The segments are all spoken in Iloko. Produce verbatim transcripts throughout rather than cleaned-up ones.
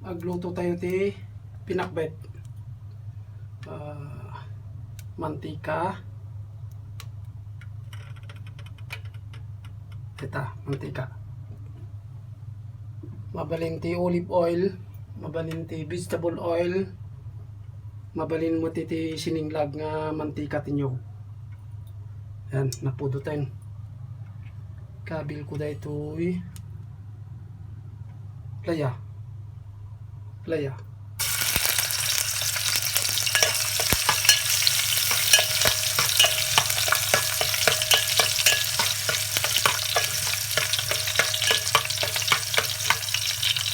Agluto tayo ti pinakbet. Ah, mantika. Ita, mantika. Mabalin ti olive oil, mabalin ti vegetable oil, mabalin mo ti, ti sininglag nga mantika ti niyog. Yan, napudoten. Kabil ko daytoy. Playa. Playa.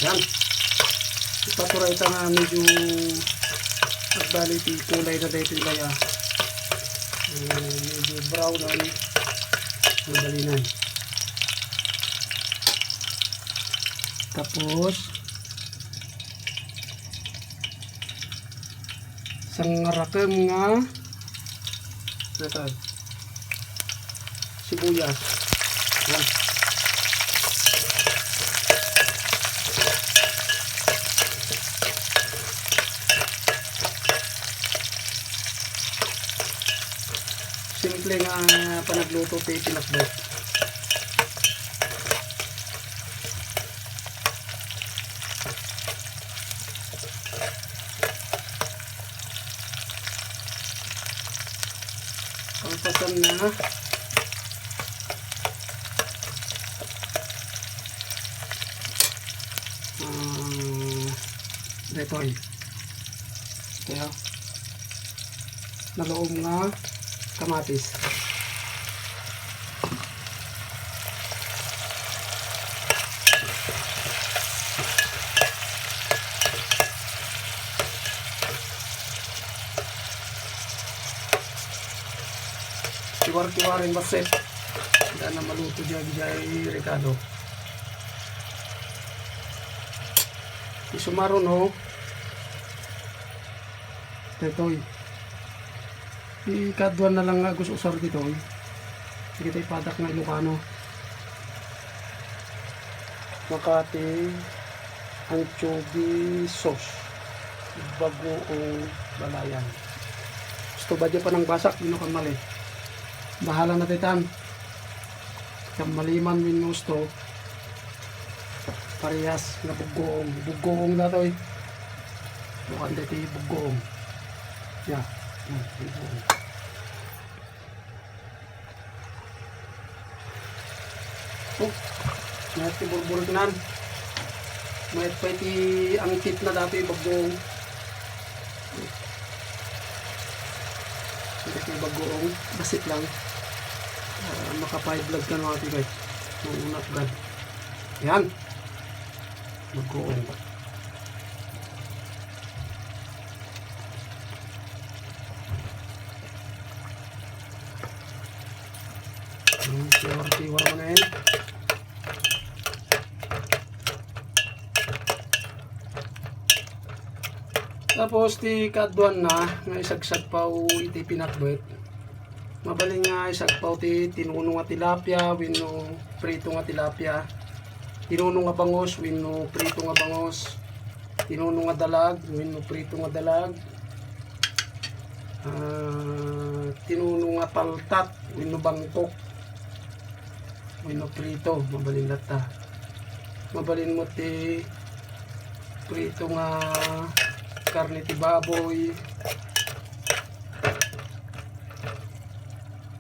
Yan. Ipaturay ta nga medyo nagbali ti kulay na daytoy laya. Eh, medyo brown na ni. Mabalinan. Tapos, sangarakem nga, ito, sibuyas. Yan. Simple nga panagluto ti pinakbet. Pangpasan na. Ah, detoy. Kaya, naloom nga kamatis. Kiwar-kiwar in bassit. Daan na maluto diay, diay rekado. Isumaro no. Detoy. Ikaduan na lang nga agus-usar ditoy. Sige, tay padak nga Ilocano. Makati, anchovy sauce. Bagoong Balayan. Gusto ba di panangbasak? Dino kan mali. Bahala na titan. Kan maliman wenno gusto. Parehas nga buggoong. Buggoong datoy. Bukan dati buggoong. Ya. Hmm, buggoong. Oh, mayat ti burburiknan. Mayat pay ti angkit na dati buggoong. Ito ti buggoong. Bassit lang. Ah, maka-five vlog ka, mga tibay. Nung una, vlog. Yan. Buggoong. Hmm, tiwar-tiwar mo na yan. Tapos, ti kaduan na, nga isagsagpaw iti pinakbet. Mabalin nga isagpaw ti tinuno nga tilapia, wenno prito nga tilapia. Tinuno nga bangus, wenno prito nga bangus. Tinuno nga dalag, wenno prito nga dalag. Ah, tinuno nga paltat, wenno bangkok. Wenno prito, mabalin latta. Mabalin mo ti prito nga karne ti baboy.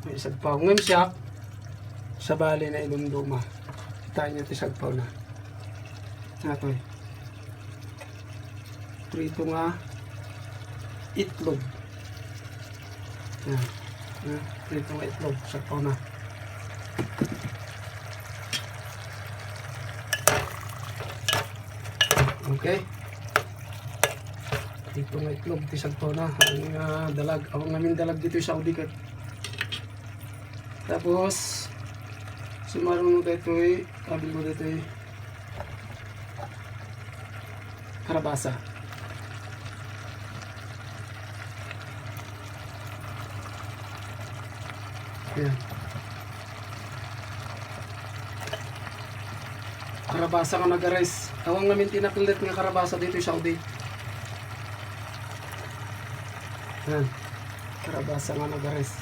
May isagpaw. Ngem siak, sabali na inumduma. Kitaan niyo ti sagpaw na. Natoy. Prito nga itlog. Yan. Yan. Prito nga itlog. Sagpaw na. Okay. Prito nga itlog. Ti sagpaw na. Ang, ah, dalag. Ang namin dalag dito sa Saudi ket. Tapos, sumaruno daytoy, abi mo daytoy, karabasa. Ayan. Karabasa. Karabasa nga nagares. Awan ngamin ti nakellet nga karabasa ditoy Saudi. Yan. Karabasa nga nagares.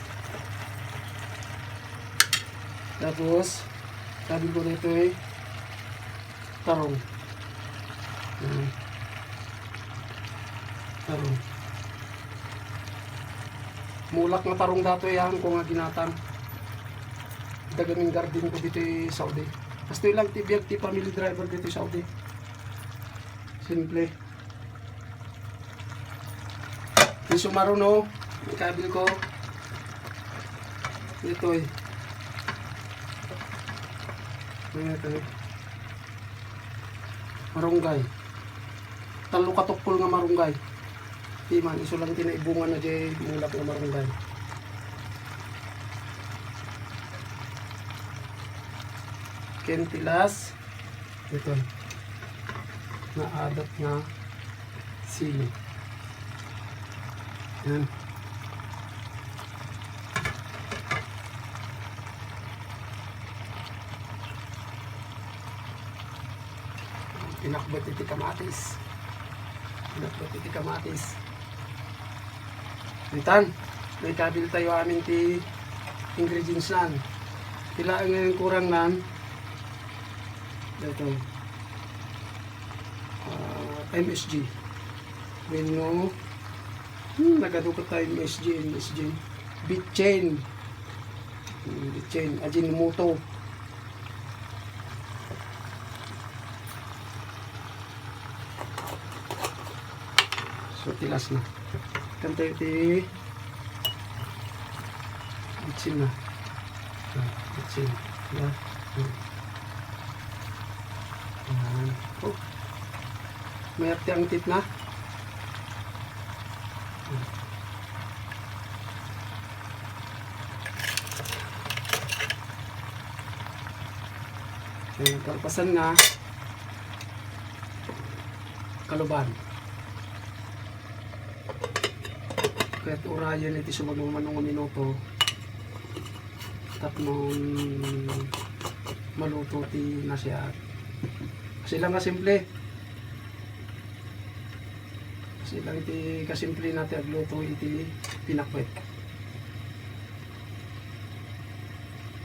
Tapos, sabi ko ditoy, tarong. Yan. Tarong. Mulak nga tarong datoy, yan, ko nga ginatang. Dagamin garden ko ditoy Saudi. Kastoy lang ti biag ti family driver ditoy Saudi. Simple. Isu maruno, ang kabil ko. Itoy. Ano ito? Marunggay. Tallo ka tukpol nga marunggay. Di man, isu lang ti naibungan na di mulak nga marunggay. Ken ti last, ito. Naadat nga sili. Yan. Pinakbet iti kamatis. Pinakbet iti kamatis. Itan, may kabil tayo amin ti ingredients nan. Pila ang kurang nan? Ito. Ah, M S G. Wenno, hmm, nagadukat tayo M S G, M S G. Bitchen. Hmm, bitchen. Ajinomoto. So, ti last na. Kanta ti bitsin na. Ah, bitsin. Diba? Hmm. Ayan. Oh. Mayat ti angtit na. Hmm. Ayan, kalpasan na. Kaluban. Ket urayen iti sumagmamano nga minuto tapno maluto ti nasiat. Kasi lang nga simple. Kasi lang ti kasimple na ti agluto iti pinakbet.